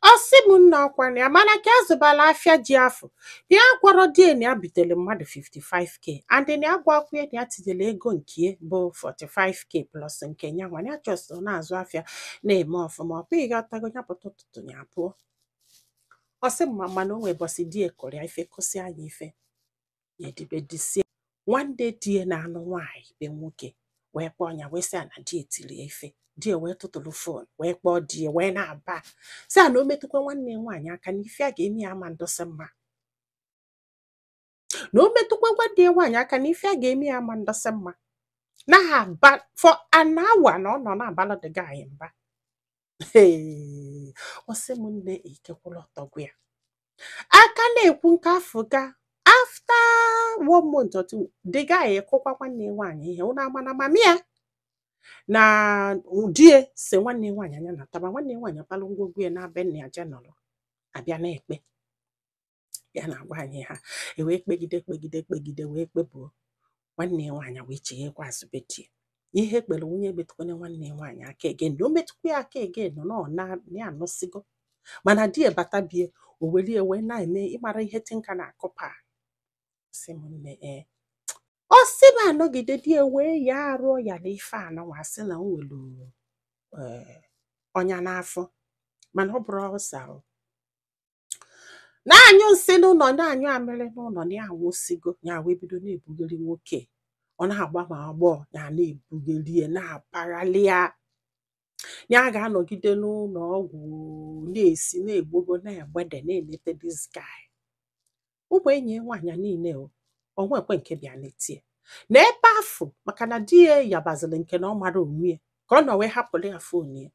Ọ sị m, nna, ọkwa ya mana ka azụbala afịa ji afọ na ya gwọrọ die na ya bitere mmadụ 55K, and na ya gwakwa ya na ya tinyere ego nke bụ 45K plus nke ya nwa ya, just na-azụ afịa na-eme ọfụma. Ọ kwa ịghọtago? Ya pụta ụtụtụ, ya pụọ. Ọ sị m ma mana o nwee bọsị die kụrụ ya ife, kụsị anya ife ya edibe disie. Nwanne die na-anụ nwaanyị be nwoke wee kpọọ ya, wee sị ya na die tiri ya ife. Die wee tụtụrụ phone wee kpọọ die, wee na-aba, sị ya na o metụkwa nwanne ya nwaanyị aka na ife a ga-eme ya ama ndosi mma, na o metụkwa nwanne ya nwaanyị aka na ife a ga-eme ya ama ndosi mma. Na-aba for an hour na ọ nọ na-abalụ the guy mba. Hey, ọ sị m, nne, ikekwụla ọtọ gwa ya aka na-ekwu nke afọ ga. After one month or two, the guy ekụkwa nwanne ya nwaanyị ihe. Ụnụ ama na mami ya na die si nwanne ya nwaanyị anya nataba. Nwanne ya nwaanyị akpalụ ngwongwo ya na-abịa nna ya je nọrọ abịa na-ekpe ya na-agwa anyị ha e wee kpegide, kpegide, kpegide, wee kpebuo. Nwanne ya nwaanyị wee cheghekwa azụ be die. Ihe ekpere nwunye metụkwana nwanne ya nwaanyị aka again, na o metụkwa ya aka again, na ọ na ya anụsigo. Mana di ya bata bie, o welie wee na-eme ịmara ihe tinka na-akụpa. Sị m, nne, ee, ọ sị m, anọgide di ya wee ya arụ ya na ife anọnwa, sị na o nwere ọnya n'afọ, mana ọ bụrụ ọsa o na-anyụ nsị n'ụlọ, na-anyụ amịrị n'ụlọ, na ya anwụsịgo. Ya wee bido na-ebugharị nwoke, ọ na-agba ma agbọọ, ya na-ebugharị ya, na-apaghalị ya. Ya ga-anọgide n'ụlọ ọgwụ, na-esi na-egbogo, na-egbede, na-enete this guy. Ụmụ enyi ya nwaanyị niile o onwekwe nke bịa netie na ebe afọ, maka na di ya yabaziri nke na ọ mara onwe ya ka ọ nọ wee hapụrụ ya phone ya.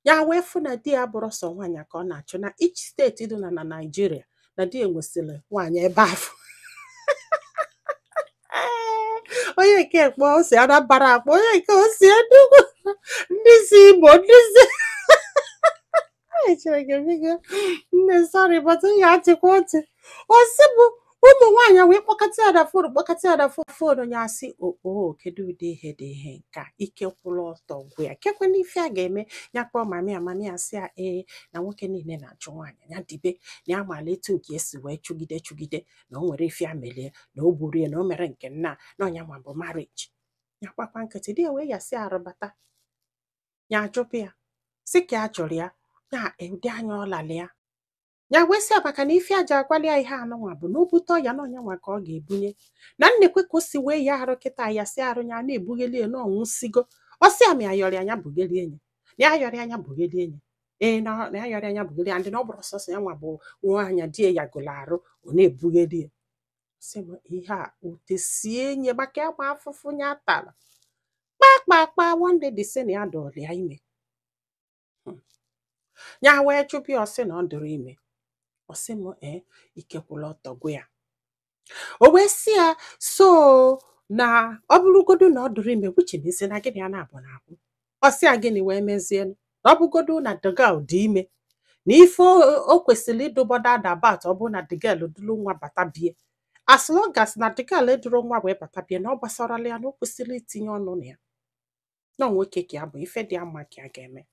Ya wee fụ na di ya bụrụ sọ nwaanyị ka ọ na-achụ na each state dị na Naịjirịa, na di ya nwesịrị nwaanyị ebe afọ. Onye nke kpọọ o si Anambra, akpọ onye nke o si Enugu, ndị si Imo, ndị si. Ai, Chineke biko, nne, sorry, but m ga-achịkwa ọchị. Ọ sị bụ ụmụ nwaanyị wee kpọkọta ya na phone, kpọkọta ya na phone. Ya asị, oo, kedu ụdị ihe dị ihe nke a? Ike kwụrụ ọtọ gwụ ya. Kekwe n'ife a ga-eme ya? Kpọọ mami ya, mami ya sị ya ee, na nwoke niile na-achụ nwaanyị ya dibe, na ya maala etu nke esi wee chụgide chụgide, na o nwere ife ya melie, na o gburu ya, na o mere nke nna na ọnya nwa bụ marriage ya. Gbakwa nkịtị. Di ya wee yasị arụbata ya, ajụpụ ya, sị ka a chọrọ ya ya ụdị anya ọ lala ya. Ya wee sị ya maka na ife aja agwali ya ihe anụnwa bụ na o bute ọya na ọnya nwa ka ọ ga-ebunye, na nnekwe ka o si wee ya arụ kịta, ya si arụ ya na-ebugheli ya na ọnwụsigo. Ọ sị ya ma ya yọrọ ya bughelie ya, na ya yọrọ ya bughelie ya, ee, na ya yọrọ ya bughelie ya. Ndị na ọ bụrụ sọsọ ya nwa bụ nwaanyị di ya gụrụ arụ, ọ na-ebugheli ya. Sị m, ihe a utesie nye maka ya gba afụfụ ya tara kpakpakpa. One day, sị na ya dọrọ ya ime. Ya wee chụpụ ya, ọ sị na ọ dụrụ ime. Ọ sị m, ee, ike kwụrụ ọtọ gwụ ya. O wee sị ya so na ọ bụrụgodu na ọ dụrụ ime, which means na gịnị ya na-abụ na-akwụ. Ọ sị ya gịnị wee mezie na ọ bụgodu na the girl dị ime, na ife o kwesịrị ịdụ bothered about, ọ bụrụ na the girl duru nwa bata bie, as long as na the girl eduru nwa wee bata bie, na ọ gbasarala ya, na o kwesịrị itinye ọnụ na ya, na ọ nwoke ka ya bụ ife dị ya mma ka ya ga-eme.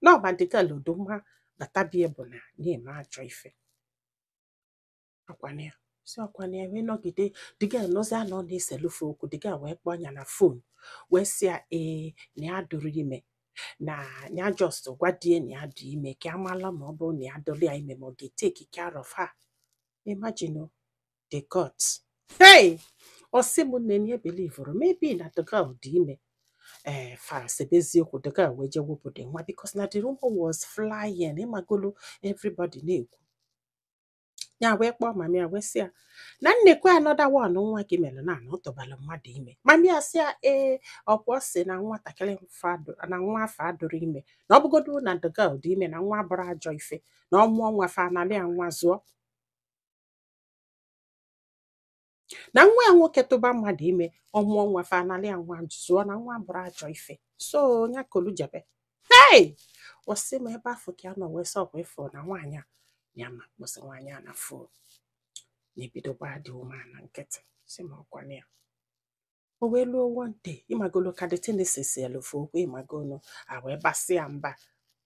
Na ọba the girl udo mma bata bie bụ na na-eme ajọ ife ọkwana ya si ọkwana ya. Wee nọgide, the girl nọzi anọ na-eselufe okwu. The girl wee kpọọ ya na phone, wee sị ya ee, na ya dụrụ ime, na ya just gwa die na ya dị ime, ka amala ma ọ bụrụ na ya dụrụ ya ime, ma ọ ga-etake care of her. Imagine o, the guts! Hey, ọ sị m, nne, ya believeru maybe na the girl dị ime. Ee, fa sebe eziokwu, the girl wee jee wepụ the nwa, because na the rumor was flying, ịmagolo, everybody na-ekwu. Ya wee kpọọ mami ya, wee sị ya na nnekwe another one nwa gị mere na ọ tụbara mmadụ ime. Mami ya sị ya ee, ọkwa ọ sị na nwatakịrị na nwa afọ adụrụ ime, na ọ bụgodu na the girl dị ime, na nwa bụrụ ajọ ife, na ọ mụọ nwa fa analị ya nwa zụọ, na nwa ya nwoke tụba mmadụ ime, ọ mụọ nwa fa analị ya nwa zụọ, na nwa bụrụ ajọ ife. So ya kolu jebe. Hey, ọ sị m, ebe afọ ka ya nọ wee sọ ọkwa ịfụ na nwaanyị a ya ma kpọsị nwaanyị a na phone, na-ebido gbaa dị umeala nkịtị. Si m, ọkwana ya o wee luo one day, ịmagolo ka the thing si elufe okwu, ịmagolo a wee basị ya mba.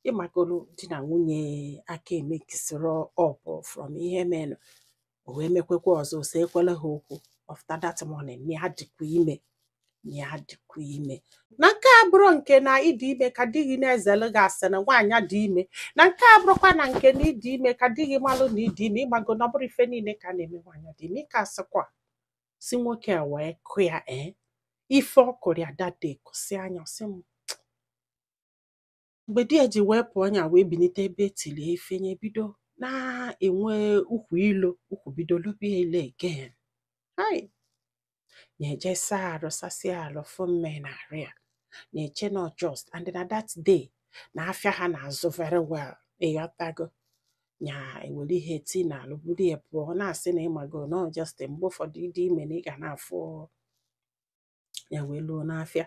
Ịmagolu di na nwunye aka emekisiro up from ihe menụ. O wee mekwekwa ọzọ, o ekwela ha okwu. After that morning, na ya dịkwa ime, na ya dịkwa ime. Na nke a bụrụ nke na ịdị ime ka di gị na-ezelu gị asị na nwaanyị dị ime, na nke a bụrụkwa na nke na ịdị ime ka di gị malụ na ịdị ime. Ịgbago na ọ bụrụ ife niile ka a na-eme nwaanyị dị ime. Ịka asịkwa si nwoke a wee kụ ya, ee, ife ọ kụrụ ya that day kụsị anya. Ọsị m, mgbe di ya ji wee pụọ, nya wee binite ebe etilie ife, nye bido na-enwe ukwu ilo, ukwu bido lobie ile again. Hai, na-eje saa arụ, sasịa arụ, fụ mme na arụ ya na-eche not just. And na that day na afịa ha na-azụ very well, ịghọtago? Nya ewere ihe eti n'alụ buru ya pụọ, na-asị na ịmago no just mgbe ụfọdụ ịdị ime na ị ga na-afụ ya. Wee luo n'afịa,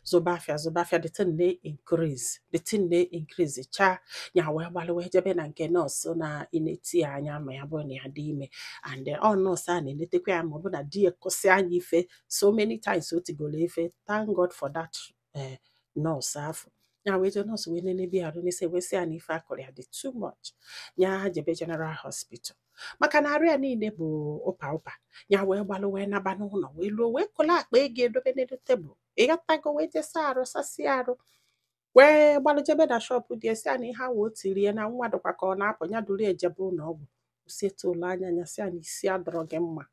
zụba afịa, zụba afịa, the thing na-increase, the thing na-increase chaa. Ya wee gbalụ wee jebe na nke nọọsụ na ineti ya anya ma ya bụrụ na ya dị ime. And ọ nọọsụ a na-enetekwa ya ma ọ bụ na di ya kụsị anya ife so many times o tigolo ife. Thank God for that nọọsụ afọ. Ya wee jee, nọọsụ wee nene ya arụ n'isi, wee sị ya na ife akụrụ ya dị too much, ya jebe general hospital, maka na arụ ya niile bụ ụpa ụpa. Ya wee gbalụ wee naba n'ụlọ, wee luo, wee kụla akpa ego edobe n'elu tebụl, ịghọtago? Wee jesa arụ, sasịa arụ, wee gbalụ jebe na shop dị esi ya na ihe ahụ o tiri ya na nwa dịkwa ka ọ na-apụ. Ya duru ejebe ụlọ ọgwụ, kwụsịtụ ụlọ anya ya, sị ya na isi adọrọ gị mma,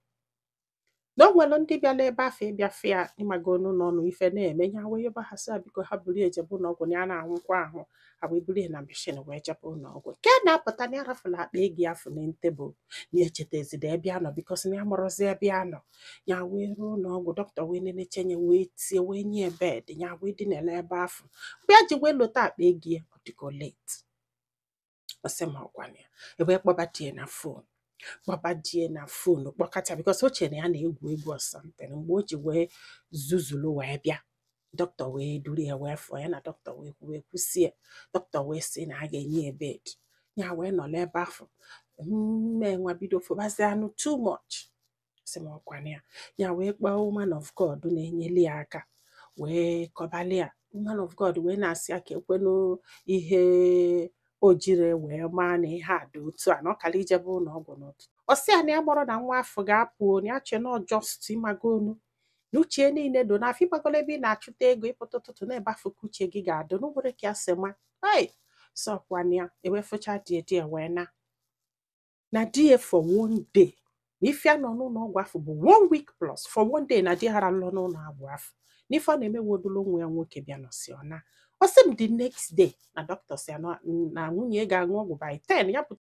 na o nwere ndị bịara ebe afọ ịbịa fịa. Ịmago n'ụlọ ọnụ ife na-eme ya, wee yọba ha sị ya biko ha buru ejebe ụlọ ọgwụ, na ya na-anwụkwa ahụ. Ha wee buru ya na machine wee jebe ụlọ ọgwụ. Nke na-apụta na ya rafụla akpa ego ya afụ na tebụl, na echetazidi ebe a nọ, because na ya mụrụzi ebe a nọ. Ya wee ruo ụlọ ọgwụ, dọkịta wee neneche ya, wee tie, wee nye bed. Ya wee dinele ebe afọ. Mgbe ya ji wee lote akpa ego ya, ọ dịgo late. Ọ sị ma ọkwana ya ewee kpọba die na phone, kpọba die na phone, kpọkata, because o chere na ya na-egwu egwu or something. Mgbe o ji wee zuzulu wee bịa, dọkịta wee duru ya wee fụọ ya na dọkịta wee kwuwe kwụsie. Dọkịta wee sị na a ga-enye ya bed. Ya wee nọrọ ebe afọ, mme nwa bido fụbazie anụ too much. Sị m ọkwana ya, ya wee kpọọ woman of God na-enyeli ya aka, wee kọbali ya. Woman of God wee na-asị ya ka ekwenụ ihe o jire wee maa na ihe a dị otu a, na ọ kara ijebe ụlọ ọgwụ n'ụtụtụ. Ọ sị ya na ya gbọrọ na nwa afọ ga-apụ, na ya che na just ịmagonu na uche niile do n'afọ. Ịgbagolo ebe ị na-achụta ego, ịpụta ụtụtụ na-ebe afọ ka uche gị ga-adụ n'ụwere ka ya sị ma ei sọkwana ya ewefụcha die die wee na di ya for one day, na ife a nọ n'ụlọ ọgwụ afọ bụ one week plus. For one day na di hara lọ n'ụlọ ọgwụ afọ, na ife ọ na-emewodolo nwa ya nwoke bịa nọsi ọ na. Ọ sị m, the next day na dọkịta si ya na nwunye ga-aṅụ ọgwụ by 10 ya.